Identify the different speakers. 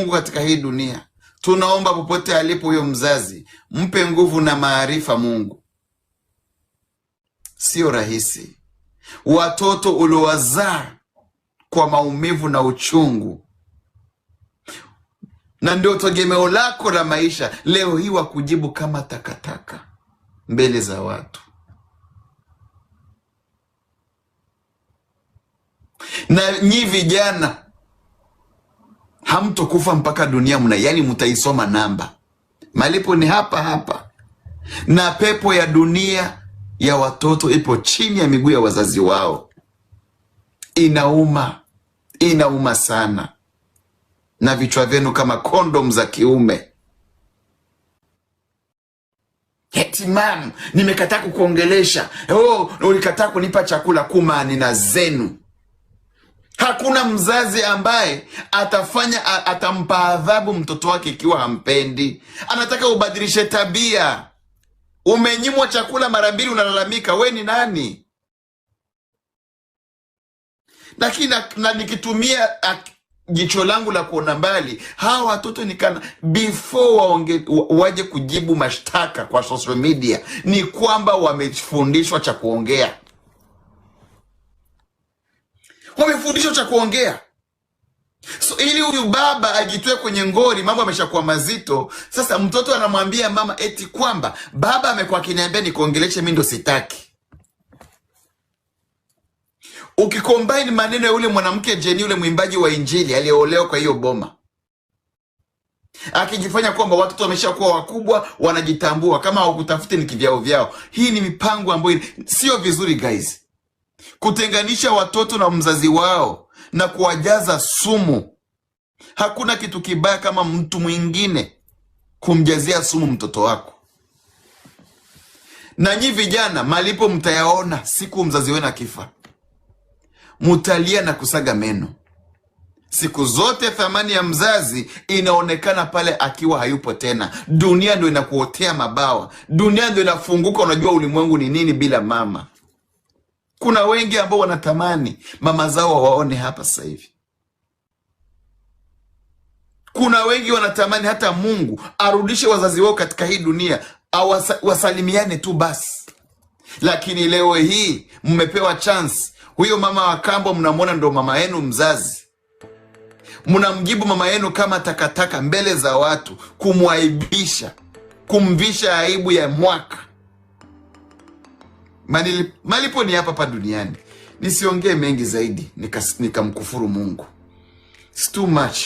Speaker 1: Katika hii dunia. Tunaomba popote alipo huyo mzazi, mpe nguvu na maarifa Mungu. Sio rahisi, watoto uliowazaa kwa maumivu na uchungu, na ndio tegemeo lako la maisha, leo hii wakujibu kama takataka mbele za watu. Na nyi vijana hamtokufa mpaka dunia mna, yani mtaisoma namba, malipo ni hapa hapa, na pepo ya dunia ya watoto ipo chini ya miguu ya wazazi wao. Inauma, inauma sana, na vichwa vyenu kama kondom za kiume. Eti mam, nimekataa kukuongelesha. Oh, ulikataa kunipa chakula. Kumani na zenu. Hakuna mzazi ambaye atafanya atampa adhabu mtoto wake ikiwa hampendi. Anataka ubadilishe tabia. Umenyimwa chakula mara mbili, unalalamika, we ni nani? Lakini na nikitumia jicho langu la kuona mbali, hawa watoto ni kana before waonge, waje kujibu mashtaka kwa social media, ni kwamba wamefundishwa cha kuongea, wamefundishwa cha kuongea. So ili huyu baba ajitoe kwenye ngori, mambo ameshakuwa mazito. Sasa mtoto anamwambia mama eti kwamba baba amekuwa akiniambia nikuongeleshe, mimi ndo sitaki. Ukicombine maneno ya yule mwanamke Jeni, yule mwimbaji wa Injili aliyeolewa kwa hiyo boma, akijifanya kwamba watoto wameshakuwa wakubwa, wanajitambua, kama hawakutafuti ni kivyao vyao. Hii ni mipango ambayo sio vizuri guys, kutenganisha watoto na mzazi wao na kuwajaza sumu. Hakuna kitu kibaya kama mtu mwingine kumjazia sumu mtoto wako. Na nyi vijana, malipo mtayaona siku mzazi wenu akifa, mutalia na kusaga meno. Siku zote thamani ya mzazi inaonekana pale akiwa hayupo tena. Dunia ndo inakuotea mabawa, dunia ndo inafunguka. Unajua ulimwengu ni nini bila mama. Kuna wengi ambao wanatamani mama zao wawaone hapa sasa hivi. Kuna wengi wanatamani hata Mungu arudishe wazazi wao katika hii dunia, wasalimiane tu basi. Lakini leo hii mmepewa chance. Huyo mama wa kambo mnamwona ndo mama yenu mzazi, mnamjibu mama yenu kama takataka mbele za watu, kumwaibisha, kumvisha aibu ya mwaka. Malipo ni hapa hapa duniani. Nisiongee mengi zaidi nikamkufuru Mungu. It's too much.